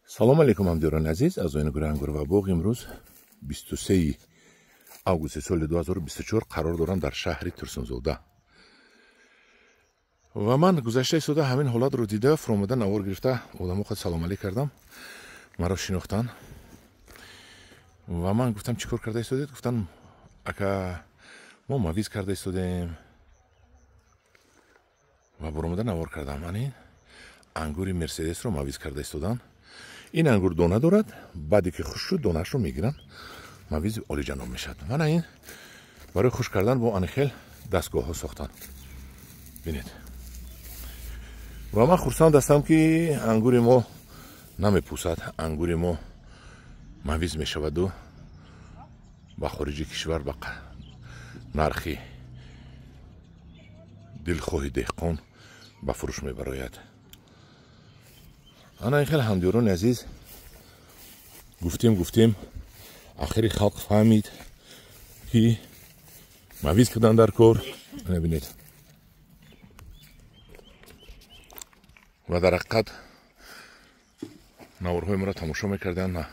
Салом алейкум, ҳамдиёрони азиз, аъзоёни гурӯҳи Ангур ва боғ. Имрӯз 23 августи соли 2024 қарор дорам дар шаҳри Турсунзода ва ман гузашта истода ҳамин ҳолатро дида, фуромада, навор гирифта, одамо қад салом алейк кардам, маро шинохтанд ва ман гуфтам: чӣ кор карда истодед? Гуфтанд: ака, мо мавиз карда истодем. Ва буромада навор кардам. Ан ин ангури Мерседесро мавиз карда истоданд. Ин ангур дона дорад, баъде ки хушк шуд, донаашро мегиранд, мавизи олиҷаноб мешавад. Мана ин барои хушк кардан бо анихел дастгоҳҳо сохтанд, бинед. Ва ман хурсанд ҳастам, ки ангури мо намепӯсад, ангури мо мавиз мешаваду ба хориҷи кишвар ба нархи дилхоҳи деҳқон ба фурӯш мебарояд. Ана ин хел, ҳамдиёрони азиз, гуфтем, ахири халқ фаҳмид, ки мавиз кардан дар кор. Ана бинед. Ва дар ҳақиқат наворҳои моро тамошо мекарданд,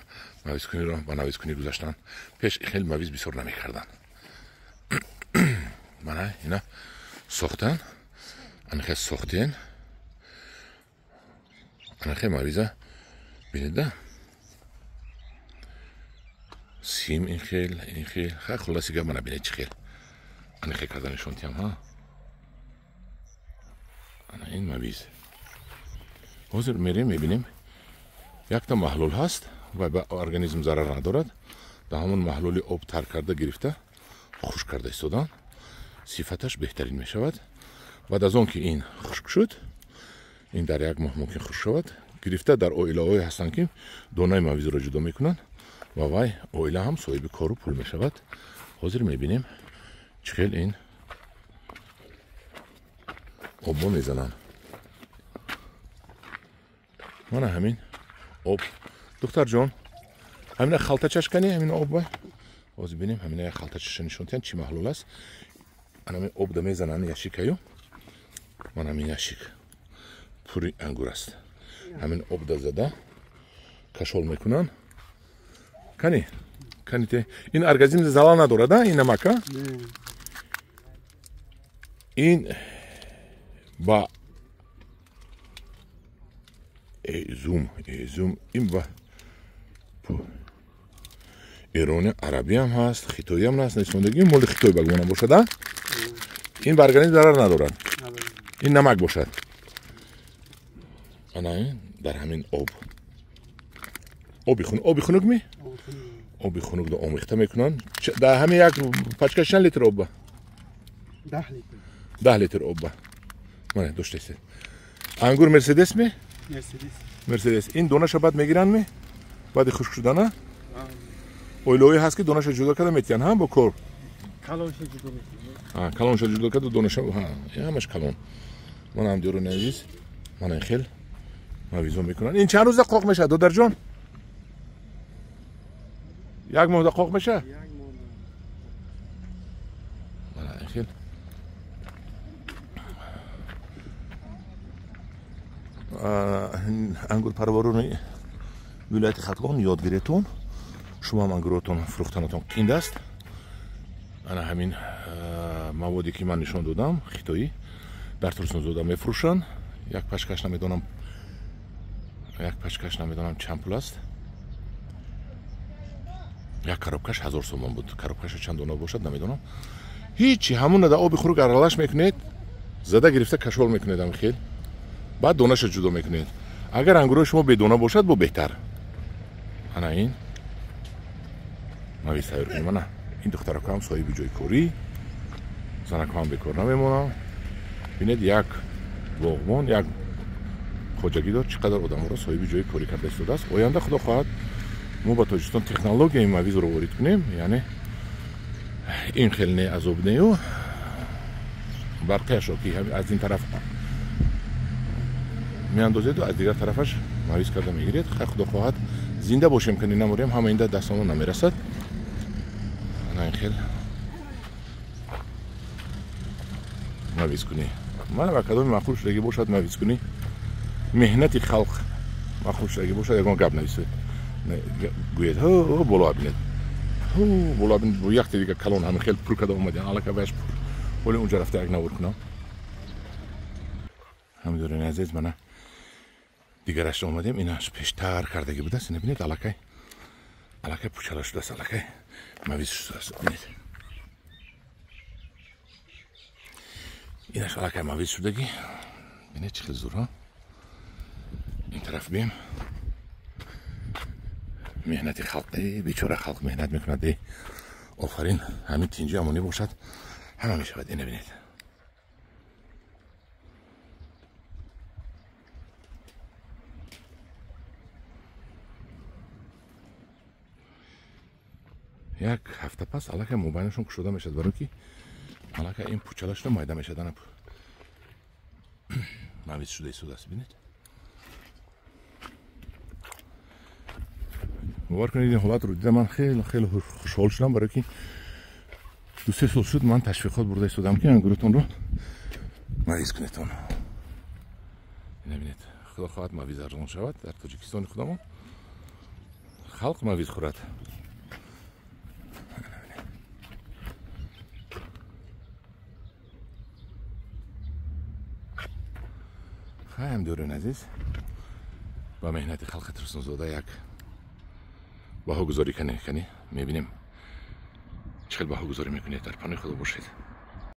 мавизкуниро ба навизкунӣ гузаштанд. Пеш хеле мавиз бисёр намекарданд. Мана ина сохтан, анахе сохтен, анахе мавиза бинеда, сим ин хел, ин хел. Хай, хулоси гап, мана бинед, чӣ хел анахе карда нишон тиям. Ҳа, ана ин мавиз. Ҳозир мерем, мебинем, якта маҳлул ҳаст ва ба организм зарар надорад. Дар ҳамон маҳлули об тар карда гирифта, хушк карда истодан, сифаташ беҳтарин мешавад. Баъд аз он ки ин хушк шуд, ин дар як моҳ мумкин хушк шавад, гирифта дар оилаҳое ҳастанд, ки донаи мавизро ҷудо мекунанд, ва вай оила ҳам соҳиби кору пул мешавад. Ҳозир мебинем, чӣ хел ин оббо мезананд. Мана ҳамин об, духтарҷон, ҳамина халтачаш кани, ҳамин об. Ҳозир бинем, ҳамина як халтачаша нишон диҳанд, чӣ маҳлул аст. Анами обда мезананд ящикаю. Ман ҳамин ящик пури ангур аст, ҳамин обда зада кашол мекунанд. Кани, каните, ин организм залал надорад, а ин намака, ин ба эзум, ин ба эрони арабиам ҳаст, хитоиам ҳаст, нисондагӣ моли хитой ба гумонам бошад. А ин ба организм зарар надорад, ин намак бошад. Ана ин дар ҳамин об, оби хунук, ми оби хунукро омехта мекунанд. Дар ҳамин як пачка чанд литр об ба? 10 литр. 10 литр об ба. Мана доштаистед, ангур Мерседес ми? Мерседес. Ин донаша баъд мегиранд ми, баъди хушк шудана? Оилаҳое ҳаст, ки донаша ҷудо карда метиҳанд, ҳа, бо кор. Калонша ҷудо карда, донаша ҳамаш калон. Ман, ҳамдиёрони азиз, мана ин хел мавизо мекунанд. Ин чанд рӯза қоқ мешавад, додарҷон? Як моҳда қоқ мешавад? Мана ин хел ангурпарварони вилояти Хатлон, ёд гиретон, шумо ҳам ангуротон фурӯхтанатон қинд аст. Ана ҳамин маводе, ки ман нишон додам, хитоӣ, дар Турсунзода мефурӯшанд. Як пачкаш намедонам, як пачкаш намедонам чанд пул аст. Як коробкаш 1000 сомон буд. Коробкаша чанд дона бошад, намедонам. Ҳичи, ҳамона дар оби хунук аралаш мекунед, зада гирифта кашол мекунед ам хел, баъд донаша ҷудо мекунед. Агар ангурои шумо бедона бошад, бо беҳтар. Ана ин мавиз тайёр кунем. Ана ин духтаракҳоам соҳиби ҷои корӣ, занакҳоам бекор намемонанд. Бинед, як боғбон, як хоҷагидор чӣ қадар одамҳоро соҳиби ҷои корӣ карда истодааст. Оянда, худо хоҳад, мо ба Тоҷикистон технологияи мавизро ворид кунем, яъне ин хел не азоб нею барқиашро, ки аз ин тараф меандозеду аз дигар тарафаш мавиз карда мегиред. Хай, худо хоҳад, зинда бошем, ки намурем, ҳама инда дастамон намерасад. Ана ин хел мавиз кунӣ. Мана ба кадоми маъқул шудагӣ бошад, мавиз кунӣ, меҳнати халқ. Махуш шудагӣ бошад, ягон гап нависед, гӯед. Ҳо, боло бинед, боло бинед, бо якте дига калон ҳами хел пур карда омадиан, аллакай ваяш пур. Ҳоли унҷа рафта як навор кунам. Ҳамдорини азиз, мана дигараш омадем, инаш пештар кардагӣ будааст. Ина бинед, аллакай аллакай пучала шудааст, аллакай мавиз шудааст. Бинед, инаш аллакай мавиз шудагӣ. Бинед, чӣ хел зур. Ин тараф бием. Меҳнати халқ, бечора халқ меҳнат мекунад. Офарин, ҳамин тинҷи амонӣ бошад, ҳама мешавад. Ина бинед. Як ҳафта пас аллакай мобайнашон кушода мешавад, барои ки аллакай ин пучала шуда майда мешавад, ана мавиз шуда истодааст. Бинед, бовар кунед, ин ҳолатро дида ман хеле хеле хушҳол шудам, барои ки 2-3 сол шуд ман ташвиқот бурда истодам, ки ангуротонро мавиз кунедтон. Ина бинед, худо хоҳад мавиз арзон шавад дар Тоҷикистони худамон, халқ мавиз хӯрад. Хаям дӯрон азиз, ба меҳнати халқи Турсунзода як баҳогузорӣ кани, мебинем чӣ хел баҳогузорӣ мекунед. Дар паноҳи Худо бошед.